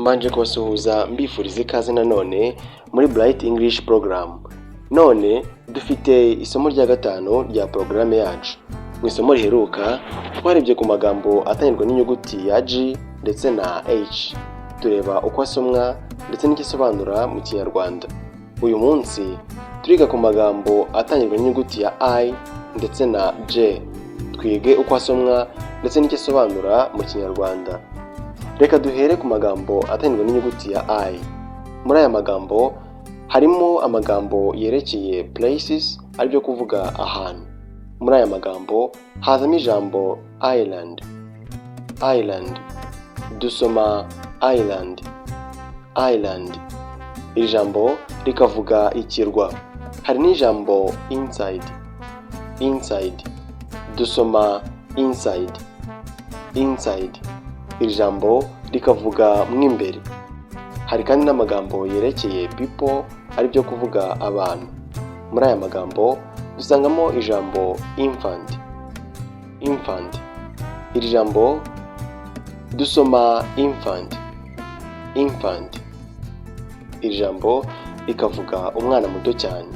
Mbanje kubasuhuza mbifuriza ikaze nanone muri Bright English Program. None dufite isomo rya gatanu rya porogaramu yacu. Mu isomo riheruka twarebye ku magambo atangirwa n'inyuguti ya G ndetse na H, tureba uko asomwa ndetse n'icyo asobanura mu Kinyarwanda. Uyu munsi turiga ku magambo atangirwa n'inyuguti ya I ndetse na J, twige uko asomwa ndetse n'icyo asobanura mu Kinyarwanda. Reka duhere ku magambo atangirwa n'inyuguti ya I. Muri aya magambo harimo amagambo yerekeye places, aribyo kuvuga ahantu. Muri aya magambo hazamo ijambo island. Island dusoma island, island. Iri jambo rikavuga ikirwa. Hari n'ijambo inside. Inside dusoma inside, inside. Iri jambo rikavuga mo imbere. Hari kandi n'amagambo yerekeye people, aribyo kuvuga abantu. Muri aya magambo dusangamo ijambo infant. Infant, iri jambo dusoma infant, infant. Iri jambo rikavuga umwana muto cyane.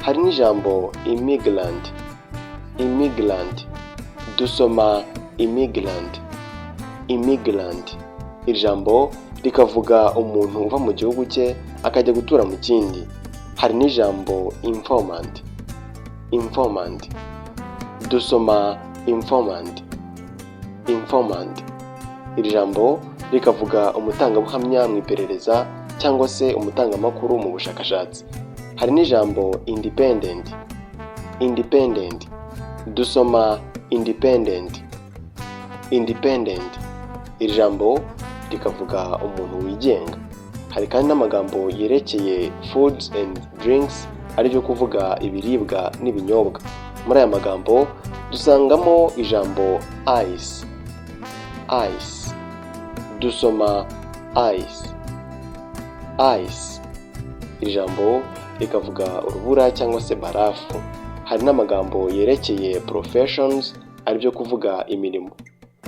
Hari n'ijambo immigrant. Immigrant dusoma immigrant, immigrant. Iri jambo rikavuga umuntu uva mu gihugu cye akajya gutura mu kindi. Hari n'ijambo informant. Informant dusoma informant, informant. Iri jambo rikavuga umutangabuhamya mu iperereza cyangwa se umutangamakuru mu bushakashatsi. Hari n'ijambo independent. Independent dusoma independent, independent. Iri jambo rikavuga umuntu wigenga. Hari kandi n'amagambo yerekeye foods and drinks, aribyo kuvuga ibiribwa n'ibinyobwa. Muri aya magambo dusangamo ijambo ice. Ice dusoma ice, ice. Iri jambo rikavuga urubura cyangwa se barafu. Hari n'amagambo yerekeye professions, aribyo kuvuga imirimo.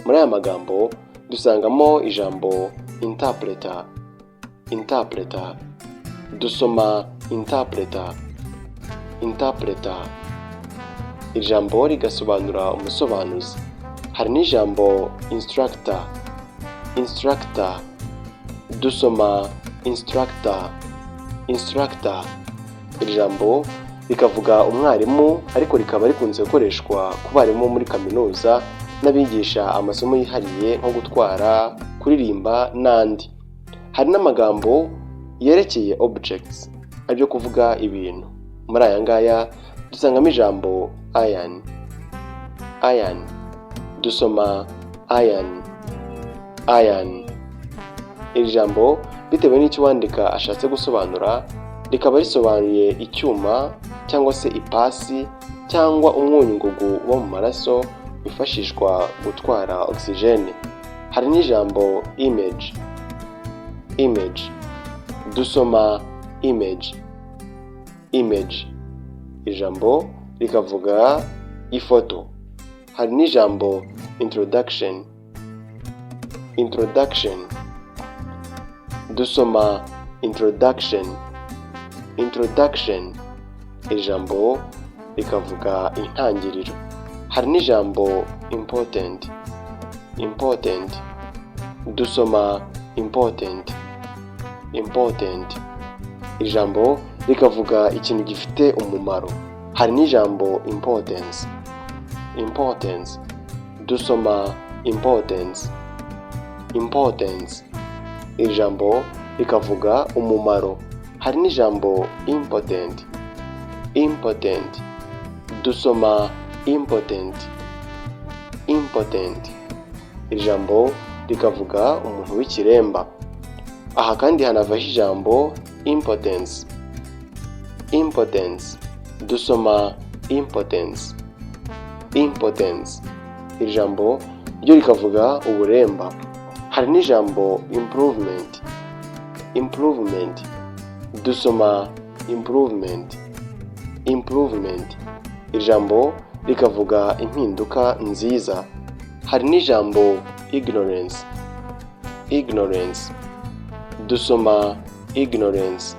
Muri aya magambo dusangamo ijambo interpreter. Interpreter dusoma interpreter, interpreter. Iri jambo rigasobanura umusobanuzi. Hari n'ijambo instructor. Instructor dusoma instructor, instructor. Iri jambo rikavuga umwarimu, ariko rikaba rikunze gukoreshwa ku barimu muri kaminuza n'abigisha amasomo yihariye nko gutwara, kuririmba n'andi. Hari n'amagambo yerekeye objects, aribyo kuvuga ibintu. Muri aya ngaya dusangamo ijambo iron. Iron dusoma iron, iron. Iri jambo, bitewe n'icyo uwandika ashatse gusobanura, rikaba risobanuye icyuma cyangwa se ipasi cyangwa umwunyungugu wo mu maraso wifashishwa gutwara ogisijene. Hari n'ijambo image. Image dusoma image, image. Ijambo rikavuga ifoto. Hari n'ijambo introduction. Introduction dusoma introduction, introduction. Ijambo rikavuga intangiriro. Hari n'ijambo important. Important dusoma important, important. Ijambo rikavuga ikintu gifite umumaro. Hari n'ijambo importance. Importance dusoma importance, importance. Iri jambo rikavuga umumaro. Hari n'ijambo impotent. Impotent dusoma impotent, impotent. Iri jambo rikavuga umuntu w'ikiremba. Aha kandi hanavaho ijambo impotence. Impotence dusoma impotence, impotence. Iri jambo ryo rikavuga uburemba. Hari n'ijambo improvement. Improvement dusoma improvement, improvement. Ijambo rikavuga impinduka nziza. Hari n'ijambo ignorance. Ignorance Dusoma ignorance,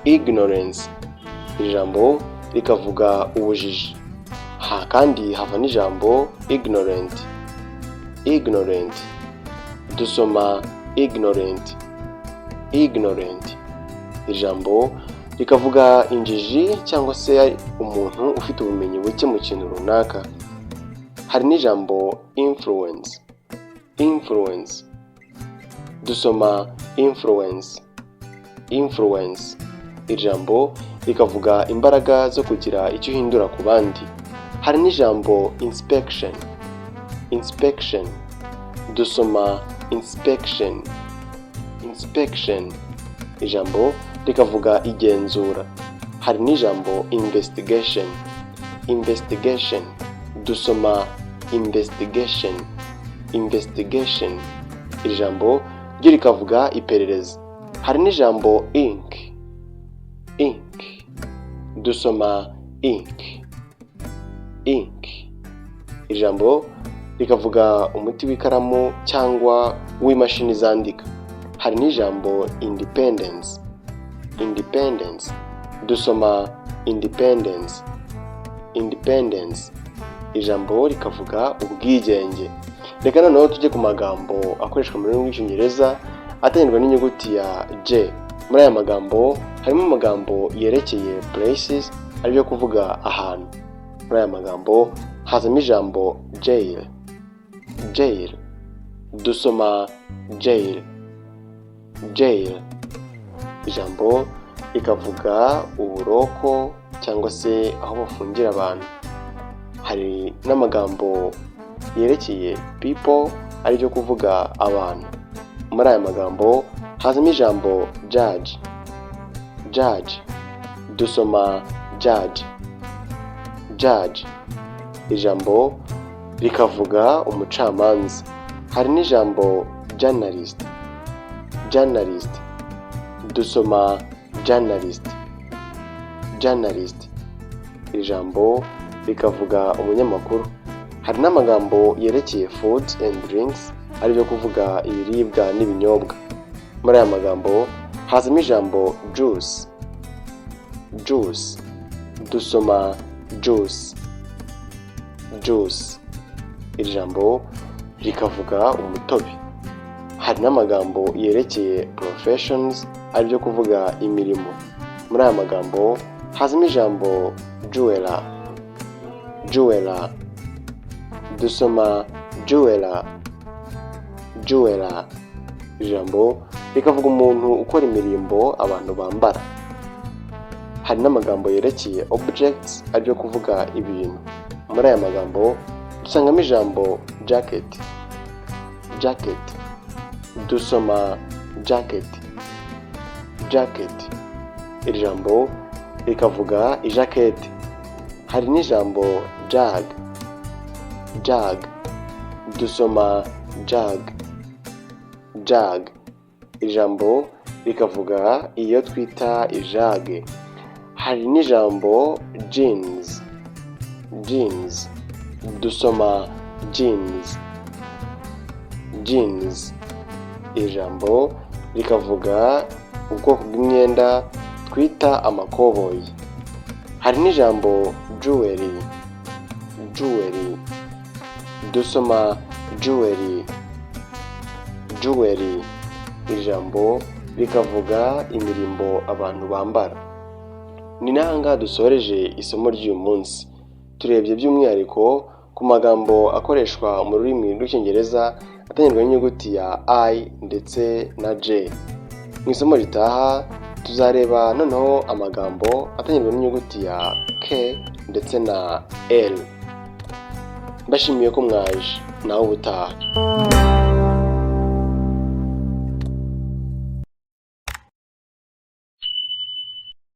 ignorance. Iri jambo rikavuga ubujiji. Aha kandi hava n'ijambo ignorant, ignorant. Dusoma ignorant, ignorant. Ijambo rikavuga injiji cyangwa se umuntu ufite ubumenyi buke mu kintu runaka. Hari n'ijambo influence, influence. Dusoma influence, influence. Ijambo rikavuga imbaraga zo kugira icyo uhindura ku bandi. Hari n'ijambo inspection, inspection. Dusoma inspection, inspection. Ijambo rikavuga igenzura. Hari n'ijambo investigation, investigation. Dusoma investigation, investigation. Ijambo ryo rikavuga iperereza. Hari n'ijambo ink, ink. Dusoma ink, ink. Ijambo rikavuga umuti w'ikaramu cyangwa w'imashini zandika. Hari n'ijambo independence, independence. Dusoma independence, independence. Ijambo rikavuga ubwigenge. Reka noneho tujye ku magambo akoreshwa mu rurimi rw'Icyongereza atangirwa n'inyuguti ya J. Muri aya magambo harimo amagambo yerekeye places, aribyo kuvuga ahantu. Muri aya magambo hazamo ijambo jail, jail. Dusoma jail, jail. Ijambo rikavuga uburoko cyangwa se aho bafungira abantu. Hari n'amagambo yerekeye people, aribyo kuvuga abantu. Muri aya magambo hazamo ijambo judge, judge. Dusoma judge, judge. Ijambo rikavuga umucamanza. Hari n'ijambo journalist, journalist. Dusoma journalist, journalist. Ijambo rikavuga umunyamakuru. Hari n'amagambo yerekeye food and drinks, aribyo kuvuga ibiribwa n'ibinyobwa. Muri aya magambo hazamo ijambo juice, juice. Dusoma juice, juice. Iri jambo rikavuga umutobe. Hari n'amagambo yerekeye professions, aribyo kuvuga imirimo. Muri aya magambo hazamo ijambo jeweler, jeweler. Dusoma jeweler, jeweler. Ijambo rikavuga umuntu ukora imirimbo abantu bambara. Hari n'amagambo yerekeye objects, aribyo kuvuga ibintu. Muri aya magambo dusangamo ijambo jacket, jacket. Dusoma jacket, jacket. Iri jambo rikavuga ijaketi. Hari n'ijambo jug, jug. Dusoma jug, jug. Ijambo rikavuga iyo twita ijage. Hari n'ijambo jeans, jeans. Dusoma jeans, jeans. Iri jambo rikavuga ubwoko bw'imyenda twita amakoboyi. Hari n'ijambo jewelry, jewelry. Dusoma jewelry, jewelry. Ijambo rikavuga imirimbo abantu bambara. Ni n'aha dusoreje isomo ry'uyu munsi. Turebye by'umwihariko ku magambo akoreshwa mu rurimi rw'Icyongereza atangirwa n'inyuguti ya I ndetse na J. Mu isomo ritaha tuzareba noneho amagambo atangirwa n'inyuguti ya K ndetse na L. Mbashimiye ko mwaje, naho ubutaha.